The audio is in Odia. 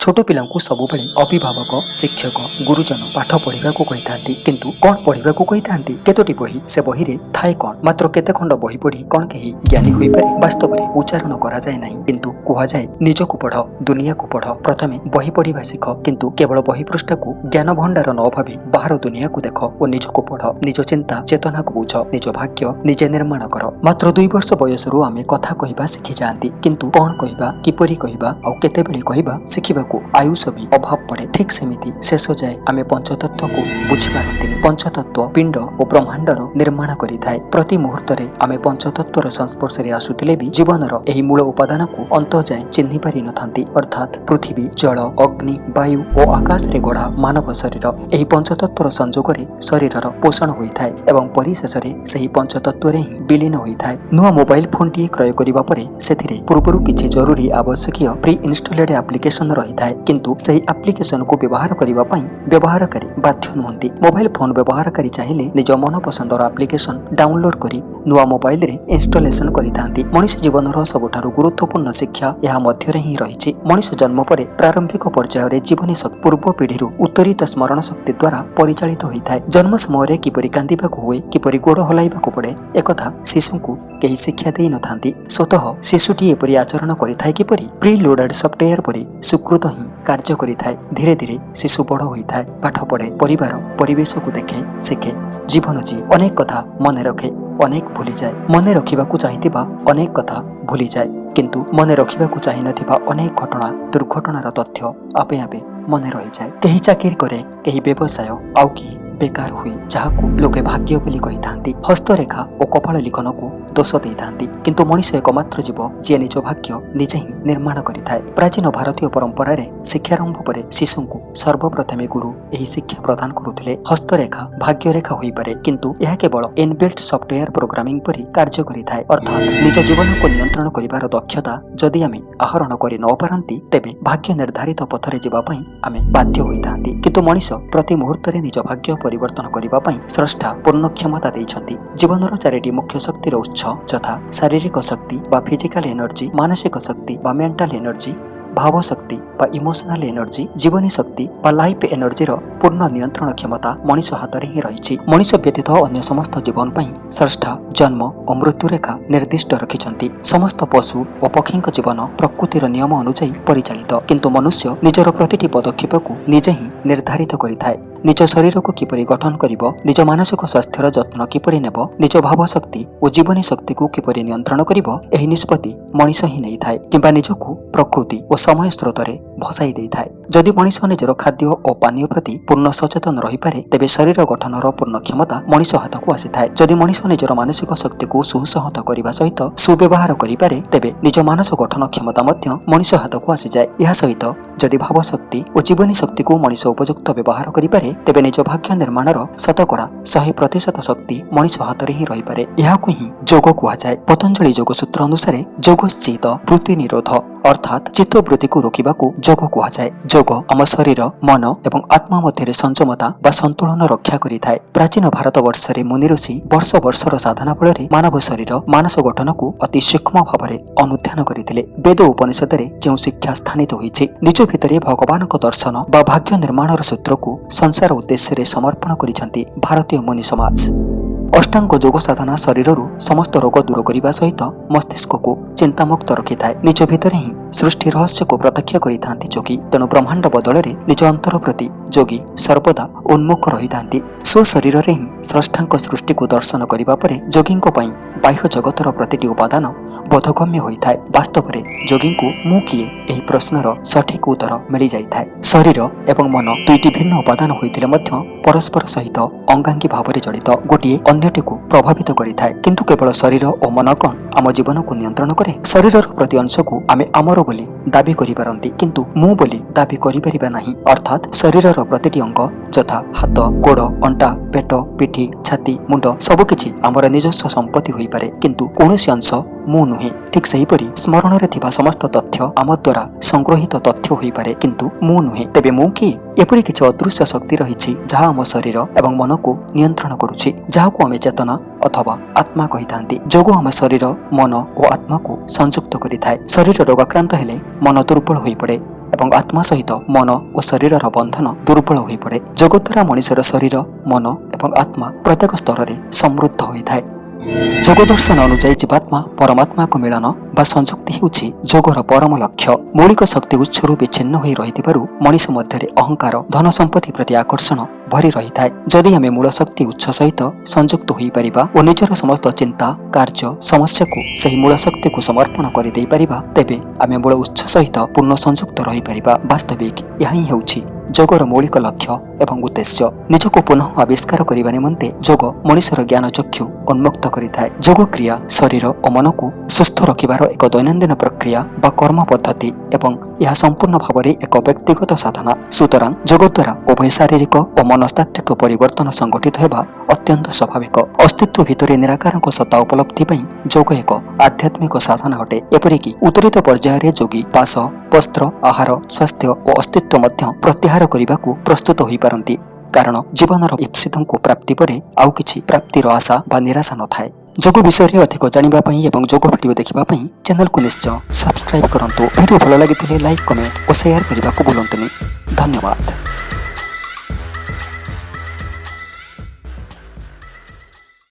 ଛୋଟ ପିଲାଙ୍କୁ ସବୁବେଳେ ଅଭିଭାବକ, ଶିକ୍ଷକ, ଗୁରୁଜନ ପାଠ ପଢ଼ିବାକୁ କହିଥାନ୍ତି। କିନ୍ତୁ କ'ଣ ପଢ଼ିବାକୁ କହିଥାନ୍ତି? କେତୋଟି ବହି, ସେ ବହିରେ ଥାଏ କ'ଣ? ମାତ୍ର କେତେ ଖଣ୍ଡ ବହି ପଢ଼ି କ'ଣ କେହି ଜ୍ଞାନୀ ହୋଇପାରେ? ବାସ୍ତବରେ ଉଚ୍ଚାରଣ କରାଯାଏ ନାହିଁ, କିନ୍ତୁ କୁହାଯାଏ ନିଜକୁ ପଢ଼, ଦୁନିଆକୁ ପଢ଼। ପ୍ରଥମେ ବହି ପଢ଼ିବା ଶିଖ, କିନ୍ତୁ କେବଳ ବହି ପୃଷ୍ଠାକୁ ଜ୍ଞାନ ଭଣ୍ଡାର ନ ଭାବି ବାହାର ଦୁନିଆକୁ ଦେଖ ଓ ନିଜକୁ ପଢ଼। ନିଜ ଚିନ୍ତା ଚେତନାକୁ ବୁଝ, ନିଜ ଭାଗ୍ୟ ନିଜେ ନିର୍ମାଣ କର। ମାତ୍ର 2 ବର୍ଷ ବୟସରୁ ଆମେ କଥା କହିବା ଶିଖିଯାଆନ୍ତି, କିନ୍ତୁ କ'ଣ କହିବା, କିପରି କହିବା ଆଉ କେତେବେଳେ କହିବା ଶିଖିବାକୁ ଆୟୁଷ ବି ଅଭାବ ପଡ଼େ। ଠିକ୍ ସେମିତି ଶେଷ ଯାଏ ଆମେ ପଞ୍ଚତତ୍ତ୍ୱକୁ ବୁଝିପାରନ୍ତିନି। ପଞ୍ଚତତ୍ତ୍ୱ ପିଣ୍ଡ ଓ ବ୍ରହ୍ମାଣ୍ଡର ନିର୍ମାଣ କରିଥାଏ। ପ୍ରତି ମୁହୂର୍ତ୍ତରେ ଆମେ ପଞ୍ଚତତ୍ତ୍ୱର ସଂସ୍ପର୍ଶରେ ଆସୁଥିଲେ ବି ଜୀବନର ଏହି ମୂଳ ଉପାଦାନକୁ ଅନ୍ତ ଯାଏ ଚିହ୍ନି ପାରିନଥାନ୍ତି। ଅର୍ଥାତ୍ ପୃଥିବୀ, ଜଳ, ଅଗ୍ନି, ବାୟୁ ଓ ଆକାଶରେ ଗଢ଼ା ମାନବ ଶରୀର। ଏହି ପଞ୍ଚତତ୍ତ୍ୱର ସଂଯୋଗରେ ଶରୀରର ପୋଷଣ ହୋଇଥାଏ ଏବଂ ପରିଶେଷରେ ସେହି ପଞ୍ଚତତ୍ତ୍ୱରେ ହିଁ ବିଲୀନ ହୋଇଥାଏ। ନୂଆ ମୋବାଇଲ ଫୋନଟିଏ କ୍ରୟ କରିବା ପରେ ସେଥିରେ ପୂର୍ବରୁ କିଛି ଜରୁରୀ ଆବଶ୍ୟକୀୟ ପ୍ରି ଇନଷ୍ଟଲେଡ୍ ଆପ୍ଲିକେସନ ରହିଥାଏ, କିନ୍ତୁ ସେହି ଆପ୍ଲିକେସନକୁ ବ୍ୟବହାର କରିବା ପାଇଁ ବ୍ୟବହାରକାରୀ ବାଧ୍ୟ ନୁହନ୍ତି। ମୋବାଇଲ ଫୋନ ବ୍ୟବହାରକାରୀ ଚାହିଁଲେ ନିଜ ମନ ପସନ୍ଦର ଆପ୍ଲିକେସନ ଡାଉନଲୋଡ୍ କରି ନୂଆ ମୋବାଇଲରେ ଇନଷ୍ଟଲେସନ କରିଥାନ୍ତି। ମଣିଷ ଜୀବନର ସବୁଠାରୁ ଗୁରୁତ୍ୱପୂର୍ଣ୍ଣ ଶିକ୍ଷା ଏହା ମଧ୍ୟରେ ହିଁ ରହିଛି। ମଣିଷ ଜନ୍ମ ପରେ ପ୍ରାରମ୍ଭିକ ପର୍ଯ୍ୟାୟରେ ଜୀବନୀ ଶକ୍ତି ପୂର୍ବ ପିଢ଼ିରୁ ଉତ୍ତରିତ ସ୍ମରଣ ଶକ୍ତି ଦ୍ୱାରା ପରିଚାଳିତ ହୋଇଥାଏ। ଜନ୍ମ ସମୟରେ କିପରି କାନ୍ଦିବାକୁ ହୁଏ, କିପରି ଗୋଡ଼ ହଲାଇବାକୁ ପଡ଼େ, ଏକଥା ଶିଶୁଙ୍କୁ କେହି ଶିକ୍ଷା ଦେଇନଥାନ୍ତି। ସ୍ୱତଃ ଶିଶୁଟି ଏପରି ଆଚରଣ କରିଥାଏ କିପରି? ପ୍ରି ଲୋଡେଡ୍ ସଫ୍ଟୱେୟାର ପରି ସୁକୃତ ହିଁ କାର୍ଯ୍ୟ କରିଥାଏ। ଧୀରେ ଧୀରେ ଶିଶୁ ବଡ଼ ହୋଇଥାଏ, ପାଠ ପଢ଼େ, ପରିବାର ପରିବେଶକୁ ଦେଖେ, ଶିଖେ, ଜୀବନ ଜିଏ, ଅନେକ କଥା ମନେ ରଖେ, ଅନେକ ଭୁଲିଯାଏ। ମନେ ରଖିବାକୁ ଚାହିଁଥିବା ଅନେକ କଥା ଭୁଲିଯାଏ, କିନ୍ତୁ ମନେ ରଖିବାକୁ ଚାହିଁନଥିବା ଅନେକ ଘଟଣା, ଦୁର୍ଘଟଣାର ତଥ୍ୟ ଆପେ ଆପେ ମନେ ରହିଯାଏ। କେହି ଚାକିରି କରେ, କେହି ବ୍ୟବସାୟ, ଆଉ କିଏ ବେକାର ହୁଏ, ଯାହାକୁ ଲୋକେ ଭାଗ୍ୟ ବୋଲି କହିଥାନ୍ତି। ହସ୍ତରେଖା ଓ କପାଳ ଲିଖନକୁ ଦୋଷ ଦେଇଥାନ୍ତି। କିନ୍ତୁ ମଣିଷ ଏକମାତ୍ର ଜୀବ ଯିଏ ନିଜ ଭାଗ୍ୟ ନିଜେ ହିଁ ନିର୍ମାଣ କରିଥାଏ। ପ୍ରାଚୀନ ଭାରତୀୟ ପରମ୍ପରାରେ ଶିକ୍ଷାରମ୍ଭ ପରେ ଶିଶୁଙ୍କୁ ସର୍ବପ୍ରଥମେ ଗୁରୁ ଏହି ଶିକ୍ଷା ପ୍ରଦାନ କରୁଥିଲେ। ହସ୍ତରେଖା ଭାଗ୍ୟରେଖା ହୋଇପାରେ, କିନ୍ତୁ ଏହା କେବଳ ଇନବିଲ୍ଟ ସଫ୍ଟୱେୟାର ପ୍ରୋଗ୍ରାମିଂ ପରି କାର୍ଯ୍ୟ କରିଥାଏ। ଅର୍ଥାତ୍ ନିଜ ଜୀବନକୁ ନିୟନ୍ତ୍ରଣ କରିବାର ଦକ୍ଷତା ଯଦି ଆମେ ଆହରଣ କରି ନ ପାରନ୍ତି, ତେବେ ଭାଗ୍ୟ ନିର୍ଦ୍ଧାରିତ ପଥରେ ଯିବା ପାଇଁ ଆମେ ବାଧ୍ୟ ହୋଇଥାନ୍ତି। କିନ୍ତୁ ମଣିଷ ପ୍ରତି ମୁହୂର୍ତ୍ତରେ ନିଜ ଭାଗ୍ୟ ପରିବର୍ତ୍ତନ କରିବା ପାଇଁ ସ୍ରଷ୍ଟା ପୂର୍ଣ୍ଣ କ୍ଷମତା ଦେଇଛନ୍ତି। ଜୀବନର ଚାରିଟି ମୁଖ୍ୟ ଶକ୍ତିର ଉତ୍ସ ଯଥା ଶାରୀରିକ ଶକ୍ତି ବା ଫିଜିକାଲ ଏନର୍ଜି, ମାନସିକ ଶକ୍ତି ବା ମେଣ୍ଟାଲ ଏନର୍ଜି, ଭାବଶକ୍ତି ବା ଇମୋସନାଲ ଏନର୍ଜି, ଜୀବନୀ ଶକ୍ତି ବା ଲାଇଫ ଏନର୍ଜିର ପୂର୍ଣ୍ଣ ନିୟନ୍ତ୍ରଣ କ୍ଷମତା ମଣିଷ ହାତରେ ହିଁ ରହିଛି। ମଣିଷ ବ୍ୟତୀତ ଅନ୍ୟ ସମସ୍ତ ଜୀବନ ପାଇଁ ସ୍ରଷ୍ଟା ଜନ୍ମ ଓ ମୃତ୍ୟୁରେଖା ନିର୍ଦ୍ଦିଷ୍ଟ ରଖିଛନ୍ତି। ସମସ୍ତ ପଶୁ ଓ ପକ୍ଷୀଙ୍କ ଜୀବନ ପ୍ରକୃତିର ନିୟମ ଅନୁଯାୟୀ ପରିଚାଳିତ, କିନ୍ତୁ ମନୁଷ୍ୟ ନିଜର ପ୍ରତିଟି ପଦକ୍ଷେପକୁ ନିଜେ ହିଁ ନିର୍ଦ୍ଧାରିତ କରିଥାଏ। ନିଜ ଶରୀରକୁ କିପରି ଗଠନ କରିବ, ନିଜ ମାନସିକ ସ୍ୱାସ୍ଥ୍ୟର ଯତ୍ନ କିପରି ନେବ, ନିଜ ଭାବଶକ୍ତି ଓ ଜୀବନୀ ଶକ୍ତିକୁ କିପରି ନିୟନ୍ତ୍ରଣ କରିବ, ଏହି ନିଷ୍ପତ୍ତି ମଣିଷ ହିଁ ନେଇଥାଏ କିମ୍ବା ନିଜକୁ ପ୍ରକୃତି ଓ ସମୟ ସ୍ରୋତରେ ଭସାଇ ଦେଇଥାଏ। ଯଦି ମଣିଷ ନିଜର ଖାଦ୍ୟ ଓ ପାନୀୟ ପ୍ରତି ପୂର୍ଣ୍ଣ ସଚେତନ ରହିପାରେ, ତେବେ ଶରୀର ଗଠନର ପୂର୍ଣ୍ଣ କ୍ଷମତା ମଣିଷ ହାତକୁ ଆସିଥାଏ। ଯଦି ମଣିଷ ନିଜର ମାନସିକ ଶକ୍ତିକୁ ସୁସଂହତ କରିବା ସହିତ ସୁବ୍ୟବହାର କରିପାରେ, ତେବେ ନିଜ ମାନସ ଗଠନ କ୍ଷମତା ମଧ୍ୟ ମଣିଷ ହାତକୁ ଆସିଯାଏ। ଏହା ସହିତ ଯଦି ଭାବଶକ୍ତି ଓ ଜୀବନୀ ଶକ୍ତିକୁ ମଣିଷ ଉପଯୁକ୍ତ ବ୍ୟବହାର କରିପାରେ, ତେବେ ନିଜ ଭାଗ୍ୟ ନିର୍ମାଣର 100% ଶକ୍ତି ମଣିଷ ହାତରେ ହିଁ ରହିପାରେ। ଏହାକୁ ହିଁ ଯୋଗ କୁହାଯାଏ। ପତଞ୍ଜଳି ଯୋଗ ସୂତ୍ର ଅନୁସାରେ ଯୋଗଶ୍ଚିତ ବୃତ୍ତି ନିରୋଧ, ଅର୍ଥାତ୍ ଚିତ୍ତବୃତ୍ତିକୁ ରୋକିବାକୁ ଯୋଗ କୁହାଯାଏ। ଯୋଗ ଆମ ଶରୀର, ମନ ଏବଂ ଆତ୍ମା ମଧ୍ୟରେ ସଂଯମତା ବା ସନ୍ତୁଳନ ରକ୍ଷା କରିଥାଏ। ପ୍ରାଚୀନ ଭାରତ ବର୍ଷରେ ମୁନି ଋଷି ବର୍ଷ ବର୍ଷର ସାଧନା ଫଳରେ ମାନବ ଶରୀର, ମାନସ ଗଠନକୁ ଅତି ସୂକ୍ଷ୍ମ ଭାବରେ ଅନୁଧ୍ୟାନ କରିଥିଲେ। ବେଦ ଉପନିଷଦରେ ଯେଉଁ ଶିକ୍ଷା ସ୍ଥାନିତ ହୋଇଛି, ନିଜ ଭିତରେ ଭଗବାନଙ୍କ ଦର୍ଶନ ବା ଭାଗ୍ୟ ନିର୍ମାଣର ସୂତ୍ରକୁ ସଂସାର ଉଦ୍ଦେଶ୍ୟରେ ସମର୍ପଣ କରିଛନ୍ତି ଭାରତୀୟ ମୁନି ସମାଜ। ଅଷ୍ଟାଙ୍ଗ ଯୋଗ ସାଧନା ଶରୀରରୁ ସମସ୍ତ ରୋଗ ଦୂର କରିବା ସହିତ ମସ୍ତିଷ୍କକୁ ଚିନ୍ତାମୁକ୍ତ ରଖିଥାଏ। ନିଜ ଭିତରେ ହିଁ ସୃଷ୍ଟି ରହସ୍ୟକୁ ପ୍ରତ୍ୟକ୍ଷ କରିଥାନ୍ତି ଯୋଗୀ। ତେଣୁ ବ୍ରହ୍ମାଣ୍ଡ ବଦଳରେ ନିଜ ଅନ୍ତର ପ୍ରତି ଯୋଗୀ ସର୍ବଦା ଉନ୍ମୁଖ ରହିଥାନ୍ତି। ସ୍ୱଶରୀରରେ ହିଁ ସ୍ରଷ୍ଟାଙ୍କ ସୃଷ୍ଟିକୁ ଦର୍ଶନ କରିବା ପରେ ଯୋଗୀଙ୍କ ପାଇଁ ବାହ୍ୟ ଜଗତର ପ୍ରତିଟି ଉପାଦାନ ବୋଧଗମ୍ୟ ହୋଇଥାଏ। ବାସ୍ତବରେ ଯୋଗୀଙ୍କୁ ମୁଁ କିଏ, ଏହି ପ୍ରଶ୍ନର ସଠିକ ଉତ୍ତର ମିଳିଯାଇଥାଏ। ଶରୀର ଏବଂ ମନ ଦୁଇଟି ଭିନ୍ନ ଉପାଦାନ ହୋଇଥିଲେ ମଧ୍ୟ ପରସ୍ପର ସହିତ ଅଙ୍ଗାଙ୍ଗୀ ଭାବରେ ଜଡ଼ିତ। ଗୋଟିଏ ଅନ୍ୟଟିକୁ ପ୍ରଭାବିତ କରିଥାଏ। କିନ୍ତୁ କେବଳ ଶରୀର ଓ ମନ କ'ଣ ଆମ ଜୀବନକୁ ନିୟନ୍ତ୍ରଣ କରେ? ଶରୀରର ପ୍ରତି ଅଂଶକୁ ଆମେ ଆମର ବୋଲି ଦାବି କରିପାରନ୍ତି, କିନ୍ତୁ ମୁଁ ବୋଲି ଦାବି କରିପାରିବା ନାହିଁ। ଅର୍ଥାତ୍ ଶରୀରର ପ୍ରତିଟି ଅଙ୍ଗ ଯଥା ହାତ, ଗୋଡ଼, ଅଣ୍ଟା, ପେଟ, ପିଠି, ଛାତି, ମୁଣ୍ଡ ସବୁକିଛି ଆମର ନିଜସ୍ୱ ସମ୍ପତ୍ତି ହୋଇପାରେ, କିନ୍ତୁ କୌଣସି ଅଂଶ ମୁଁ ନୁହେଁ। ଠିକ୍ ସେହିପରି ସ୍ମରଣରେ ଥିବା ସମସ୍ତ ତଥ୍ୟ ଆମ ଦ୍ୱାରା ସଂଗ୍ରହିତ ତଥ୍ୟ ହୋଇପାରେ, କିନ୍ତୁ ମୁଁ ନୁହେଁ। ତେବେ ମୁଁ କିଏ? ଏପରି କିଛି ଅଦୃଶ୍ୟ ଶକ୍ତି ରହିଛି ଯାହା ଆମ ଶରୀର ଏବଂ ମନକୁ ନିୟନ୍ତ୍ରଣ କରୁଛି, ଯାହାକୁ ଆମେ ଚେତନା ଅଥବା ଆତ୍ମା କହିଥାନ୍ତି। ଯୋଗ ଆମ ଶରୀର, ମନ ଓ ଆତ୍ମାକୁ ସଂଯୁକ୍ତ କରିଥାଏ। ଶରୀର ରୋଗାକ୍ରାନ୍ତ ହେଲେ ମନ ଦୁର୍ବଳ ହୋଇପଡ଼େ। ଏବଂ ଆତ୍ମା ସହିତ ମନ ଓ ଶରୀରର ବନ୍ଧନ ଦୁର୍ବଳ ହୋଇପଡ଼େ। ଯୋଗ ଦ୍ୱାରା ମଣିଷର ଶରୀର, ମନ ଏବଂ ଆତ୍ମା ପ୍ରତ୍ୟେକ ସ୍ତରରେ ସମୃଦ୍ଧ ହୋଇଥାଏ। ଯୋଗ ଦର୍ଶନ ଅନୁଯାୟୀ ଜୀବାତ୍ମା ପରମାତ୍ମାକୁ ମିଳନ ବା ସଂଯୁକ୍ତି ହେଉଛି ଯୋଗର ପରମ ଲକ୍ଷ୍ୟ। ମୌଳିକ ଶକ୍ତି ଉତ୍ସରୁ ବିଚ୍ଛିନ୍ନ ହୋଇ ରହିଥିବାରୁ ମଣିଷ ମଧ୍ୟରେ ଅହଙ୍କାର, ଧନ ସମ୍ପତ୍ତି ପ୍ରତି ଆକର୍ଷଣ ଭରି ରହିଥାଏ। ଯଦି ଆମେ ମୂଳ ଶକ୍ତି ଉତ୍ସ ସହିତ ସଂଯୁକ୍ତ ହୋଇପାରିବା ଓ ନିଜର ସମସ୍ତ ଚିନ୍ତା, କାର୍ଯ୍ୟ, ସମସ୍ୟାକୁ ସେହି ମୂଳ ଶକ୍ତିକୁ ସମର୍ପଣ କରିଦେଇପାରିବା, ତେବେ ଆମେ ମୂଳ ଉତ୍ସ ସହିତ ପୂର୍ଣ୍ଣ ସଂଯୁକ୍ତ ରହିପାରିବା। ବାସ୍ତବିକ ଏହା ହିଁ ହେଉଛି ଯୋଗର ମୌଳିକ ଲକ୍ଷ୍ୟ ଏବଂ ଉଦ୍ଦେଶ୍ୟ। ନିଜକୁ ପୁନଃ ଆବିଷ୍କାର କରିବା ନିମନ୍ତେ ଯୋଗ ମଣିଷର ଜ୍ଞାନ ଚକ୍ଷୁ ଉନ୍ମୁକ୍ତ କରିଥାଏ। ଯୋଗ କ୍ରିୟା ଶରୀର ଓ ମନକୁ ସୁସ୍ଥ ରଖିବାର ଏକ ଦୈନନ୍ଦିନ ପ୍ରକ୍ରିୟା ବା କର୍ମ ପଦ୍ଧତି ଏବଂ ଏହା ସମ୍ପୂର୍ଣ୍ଣ ଭାବରେ ଏକ ବ୍ୟକ୍ତିଗତ ସାଧନା। ସୁତରାଂ ଯୋଗ ଦ୍ୱାରା ଉଭୟ ଶାରୀରିକ ଓ ମନସ୍ତାତ୍ତ୍ୱିକ ପରିବର୍ତ୍ତନ ସଂଗଠିତ ହେବା ଅତ୍ୟନ୍ତ ସ୍ୱାଭାବିକ। ଅସ୍ତିତ୍ୱ ଭିତରେ ନିରାକାରଙ୍କ ସତ୍ତା ଉପଲବ୍ଧି ପାଇଁ ଯୋଗ ଏକ ଆଧ୍ୟାତ୍ମିକ ସାଧନା ଅଟେ। ଏପରିକି ଉତ୍ତରିତ ପର୍ଯ୍ୟାୟରେ ଯୋଗୀ ବାସ, ବସ୍ତ୍ର, ଆହାର, ସ୍ୱାସ୍ଥ୍ୟ ଓ ଅସ୍ତିତ୍ୱ ମଧ୍ୟ ପ୍ରତ୍ୟାହାର କରିବାକୁ ପ୍ରସ୍ତୁତ ହୋଇପାରନ୍ତି, କାରଣ ଜୀବନର ଇପ୍ସିତଙ୍କୁ ପ୍ରାପ୍ତି ପରେ ଆଉ କିଛି ପ୍ରାପ୍ତିର ଆଶା ବା ନିରାଶା ନଥାଏ। ଯୋଗ ବିଷୟରେ ଅଧିକ ଜାଣିବା ପାଇଁ ଏବଂ ଯୋଗ ଭିଡ଼ିଓ ଦେଖିବା ପାଇଁ ଚ୍ୟାନେଲକୁ ନିଶ୍ଚୟ ସବସ୍କ୍ରାଇବ୍ କରନ୍ତୁ। ଭିଡ଼ିଓ ଭଲ ଲାଗିଥିଲେ ଲାଇକ୍, କମେଣ୍ଟ ଓ ସେୟାର କରିବାକୁ ଭୁଲନ୍ତୁନି। ଧନ୍ୟବାଦ।